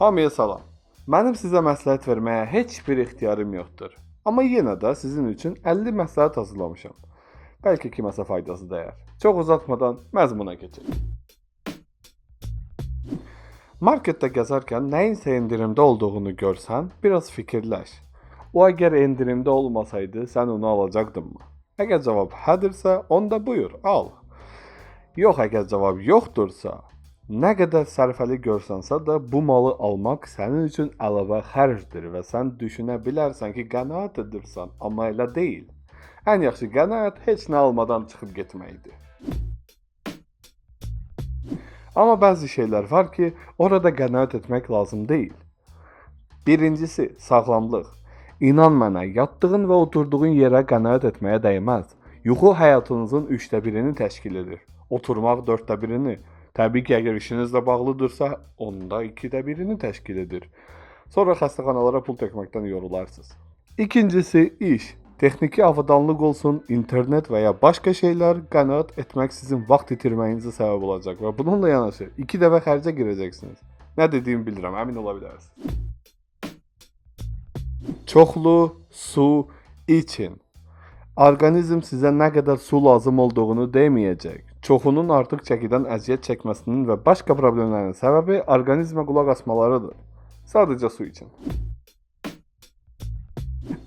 Hamıya salam. Mənim sizə məsləhət verməyə heç bir ixtiyarım yoxdur. Amma yenə də sizin üçün 50 məsləhət hazırlamışam. Bəlkə kiməsə faydası dəyər. Çox uzatmadan məzmuna keçək. Marketdə gəzərkən nəyinsə endirimdə olduğunu görsən, biraz fikirləş. O əgər endirimdə olmasaydı, sən onu alacaqdınmı? Əgər cavab hədirsə, onda buyur, al. Yox, əgər cavab yoxdursa, nə qədər sərfəli görsənsə də bu malı almaq sənin üçün əlavə xərcdir və sən düşünə bilərsən ki, qənaət edirsən, amma elə deyil. Ən yaxşı qənaət heç nə almadan çıxıb getməkdir. Amma bəzi şeylər var ki, orada qənaət etmək lazım deyil. Birincisi, sağlamlıq. İnan mənə, yatdığın və oturduğun yerə qənaət etməyə dəyməz. Yuxu həyatınızın 1/3-ni təşkil edir. Oturmaq 1/4-ni. Təbii ki, əgər işinizlə bağlıdırsa, onda 1/2-ni təşkil edir. Sonra xəstəxanalara pul tökməkdən yorularsınız. İkincisi, iş. Texniki avadanlıq olsun, internet və ya başqa şeylər qənaət etmək sizin vaxt itirməyinizə səbəb olacaq və bununla yanaşı 2 dəfə xərcə girəcəksiniz. Nə dediyimi bilirəm, əmin ola bilərsiniz. Çoxlu su için. Orqanizm sizə nə qədər su lazım olduğunu deməyəcək. Çoxunun artıq çəkidən əziyyət çəkməsinin və başqa problemlərin səbəbi orqanizmə qulaq asmalarıdır. Sadəcə su için.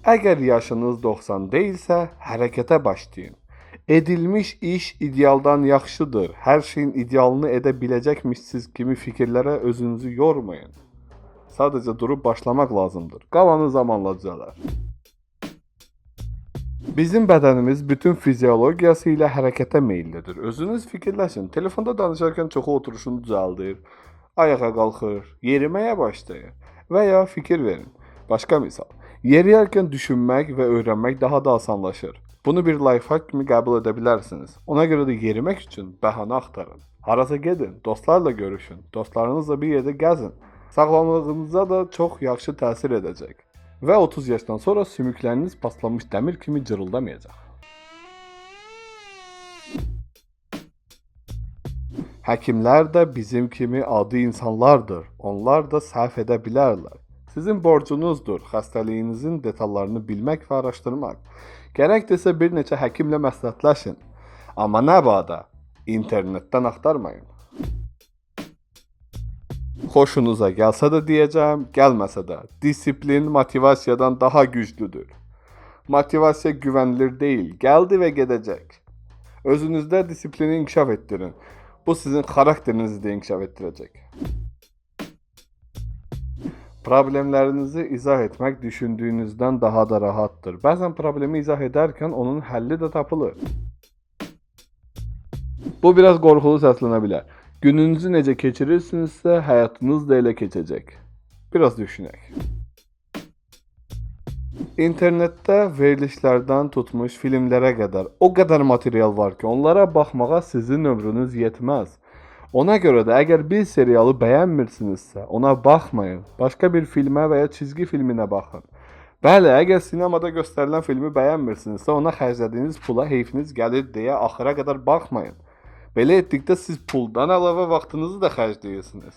Əgər yaşınız 90 deyilsə, hərəkətə başlayın. Edilmiş iş idealdan yaxşıdır. Hər şeyin idealını edə biləcəkmişsiniz kimi fikirlərə özünüzü yormayın. Sadəcə durub başlamaq lazımdır. Qalanı zamanla düzələr. Bizim bədənimiz bütün fiziologiyası ilə hərəkətə meyillidir. Özünüz fikirləşin. Telefonda danışarkən çoxu oturuşunu düzəldir, ayağa qalxır, yeriməyə başlayır və ya fikir verin. Başqa misal. Yeriyərkən düşünmək və öyrənmək daha da asanlaşır. Bunu bir lifehack kimi qəbul edə bilərsiniz. Ona görə də yerimək üçün bəhanə axtarın. Harasa gedin, dostlarla görüşün, dostlarınızla bir yerdə gəzin. Sağlamlığınıza da çox yaxşı təsir edəcək. Və 30 yaşdan sonra sümükləriniz paslanmış dəmir kimi cırıldamayacaq. Həkimlər də bizim kimi adi insanlardır. Onlar da səhv edə bilərlər. Sizin borcunuzdur xəstəliyinizin detallarını bilmək və araşdırmaq. Gərəkdirsə bir neçə həkimlə məsləhətləşin. Amma nə bada internetdən axtarmayın. Xoşunuza gəlsə də deyəcəm, gəlməsə də, disiplin motivasiyadan daha güclüdür. Motivasiya güvənilir deyil, gəldi və gedəcək. Özünüzdə disiplini inkişaf etdirin. Bu sizin xarakterinizi də inkişaf etdirəcək. Problemlərinizi izah etmək düşündüyünüzdən daha da rahatdır. Bəzən problemi izah edərkən onun həlli də tapılır. Bu biraz qorxulu səslənə bilər. Gününüzü necə keçirirsinizsə, həyatınız da elə keçəcək. Biraz düşünək. İnternetdə verilişlərdən tutmuş filmlərə qədər o qədər material var ki, onlara baxmağa sizin ömrünüz yetməz. Ona görə də əgər bir serialı bəyənmirsinizsə, ona baxmayın. Başqa bir filmə və ya cizgi filminə baxın. Bəli, əgər sinemada göstərilən filmi bəyənmirsinizsə, ona xərclədiyiniz pula heyfiniz gəlir deyə axıra qədər baxmayın. Belə etdikdə siz puldan əlavə vaxtınızı da xərcləyirsiniz.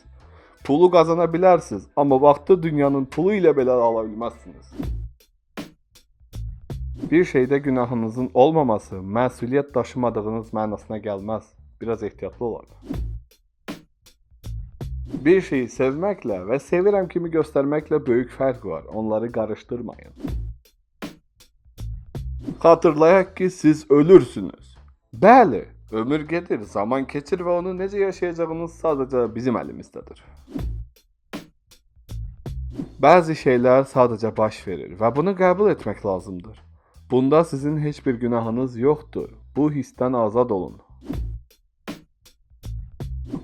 Pulu qazana bilərsiniz, amma vaxtı dünyanın pulu ilə belə ala bilməzsiniz. Bir şeydə günahınızın olmaması məsuliyyət daşımadığınız mənasına gəlməz. Biraz ehtiyatlı olun. Bir şeyi sevməklə və sevirəm kimi göstərməklə böyük fərq var. Onları qarışdırmayın. Xatırlayaq ki, siz ölürsünüz. Bəli, ömür gedir, zaman keçir və onu necə yaşayacağınız sadəcə bizim əlimizdədir. Bəzi şeylər sadəcə baş verir və bunu qəbul etmək lazımdır. Bunda sizin heç bir günahınız yoxdur. Bu hissdən azad olun.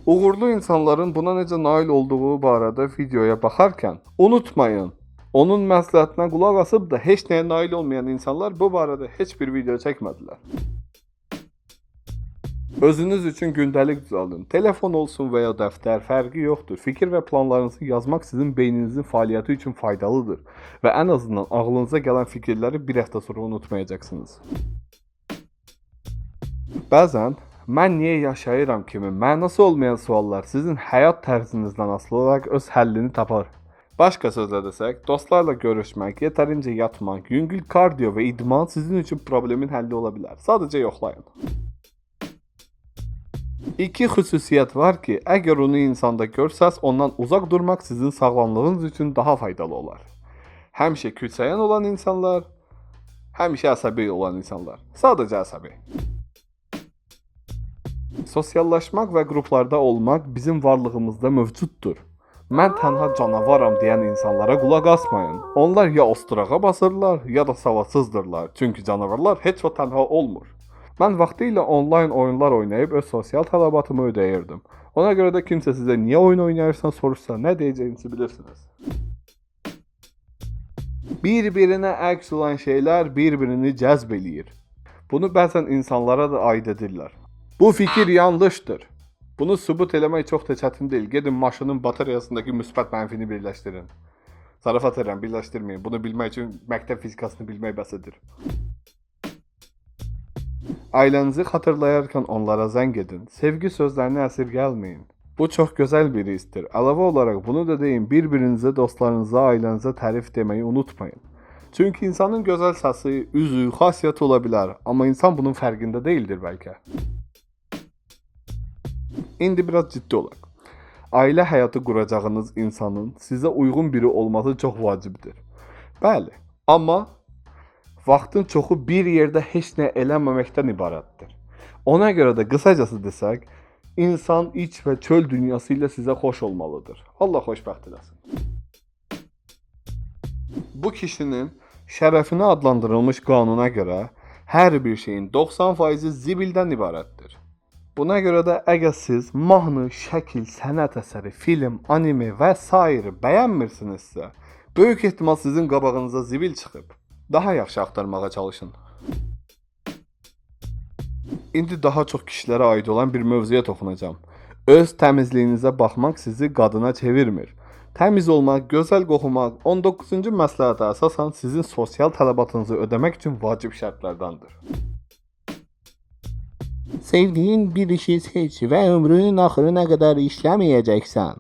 Uğurlu insanların buna necə nail olduğu barədə videoya baxarkən unutmayın, onun məsləhətinə qulaq asıb da heç nəyə nail olmayan insanlar bu barədə heç bir video çəkmədilər. Özünüz üçün gündəlik düzəldin. Telefon olsun və ya dəftər, fərqi yoxdur. Fikir və planlarınızı yazmaq sizin beyninizin fəaliyyəti üçün faydalıdır və ən azından ağlınıza gələn fikirləri bir həftə sonra unutmayacaqsınız. Bəzən Mən niyə yaşayıram kimi mənası olmayan suallar sizin həyat tərzinizdən asılı olaraq öz həllini tapar. Başqa sözlə desək, dostlarla görüşmək, yetərincə yatmaq, yüngül kardiyo və idman sizin üçün problemin həlli ola bilər. Sadəcə yoxlayın. İki xüsusiyyət var ki, əgər onu insanda görsəz, ondan uzaq durmaq sizin sağlamlığınız üçün daha faydalı olar. Həmişə külsəyən olan insanlar, həmişə əsəbi olan insanlar. Sadəcə əsəbi. Sosiallaşmaq və qruplarda olmaq bizim varlığımızda mövcuddur. Mən tənha canavaram deyən insanlara qulaq asmayın. Onlar ya osturağa basırlar, ya da savadsızdırlar. Çünki canavarlar heç vaxt tənha olmur. Mən vaxtilə onlayn oyunlar oynayıb öz sosial tələbatımı ödəyirdim. Ona görə də kimsə sizə niyə oyun oynayırsan soruşsa, nə deyəcəyinizi bilirsiniz. Bir-birinə əks olan şeylər bir-birini cəzb eləyir. Bunu bəzən insanlara da aid edirlər. Bu fikir yanlışdır. Bunu sübut eləmək çox da çətin deyil. Gedin maşının batareyasındakı müsbət mənfini birləşdirin. Zarafat edirəm, birləşdirməyin. Bunu bilmək üçün məktəb fizikasını bilmək bəs edir. Ailənizi xatırlayarkən onlara zəng edin. Sevgi sözlərini əsirgəlməyin. Bu çox gözəl bir hissdir. Əlavə olaraq bunu da deyin, bir-birinizə, dostlarınıza, ailənizə tərif deməyi unutmayın. Çünki insanın gözəl səsi, üzü, xasiyyəti ola bilər, amma insan bunun fərqində deyildir bəlkə. İndi biraz ciddi olaq. Ailə həyatı quracağınız insanın sizə uyğun biri olması çox vacibdir. Bəli, amma vaxtın çoxu bir yerdə heç nə eləməməkdən ibarətdir. Ona görə də qısacası desək, insan iç və çöl dünyası ilə sizə xoş olmalıdır. Allah xoşbəxt eləsin. Bu kişinin şərəfinə adlandırılmış qanuna görə hər bir şeyin 90%-i zibildən ibarətdir. Buna görə də əgər siz mahnı, şəkil, sənət əsəri, film, anime və sair bəyənmirsinizsə, böyük ehtimal sizin qabağınıza zibil çıxıb. Daha yaxşı axtarmağa çalışın. İndi daha çox kişilərə aid olan bir mövzuya toxunacağam. Öz təmizliyinizə baxmaq sizi qadına çevirmir. Təmiz olmaq, gözəl qoxumaq 19-cu məsləhətə əsasən sizin sosial tələbatınızı ödəmək üçün vacib şərtlərdəndir. Sevdiğin bir işi seç ve ömrünün axırına kadar işlemeyeceksen.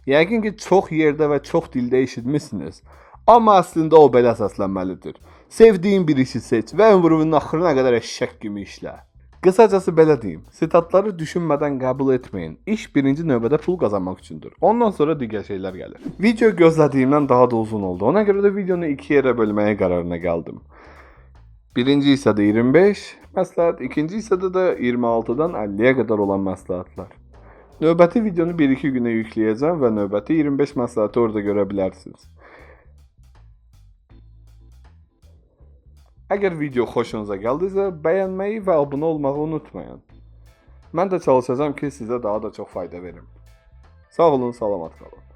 Yəqin ki, çox yerdə və çox dildə eşitmisiniz. Amma əslində o belə səslənməlidir. Sevdiğin bir işi seç və ömrünün axırına qədər eşşək kimi işlə. Qısacası belə deyim, sitatları düşünmədən qəbul etməyin. İş birinci növbədə pul qazanmaq üçündür. Ondan sonra digər şeylər gəlir. Video gözlədiyimdən daha da uzun oldu. Ona görə də videonu iki yerə bölməyə qərarına gəldim. Birinci hissədə 25 məsləhət, ikinci hissədə də 26-dan 50-yə qədər olan məsləhətlər. Növbəti videonu 1-2 günə yükləyəcəm və növbəti 25 məsləhəti orada görə bilərsiniz. Əgər video xoşunuza gəldisə, bəyənməyi və abunə olmağı unutmayın. Mən də çalışacağam ki, sizə daha da çox fayda verim. Sağ olun, salamat qalın.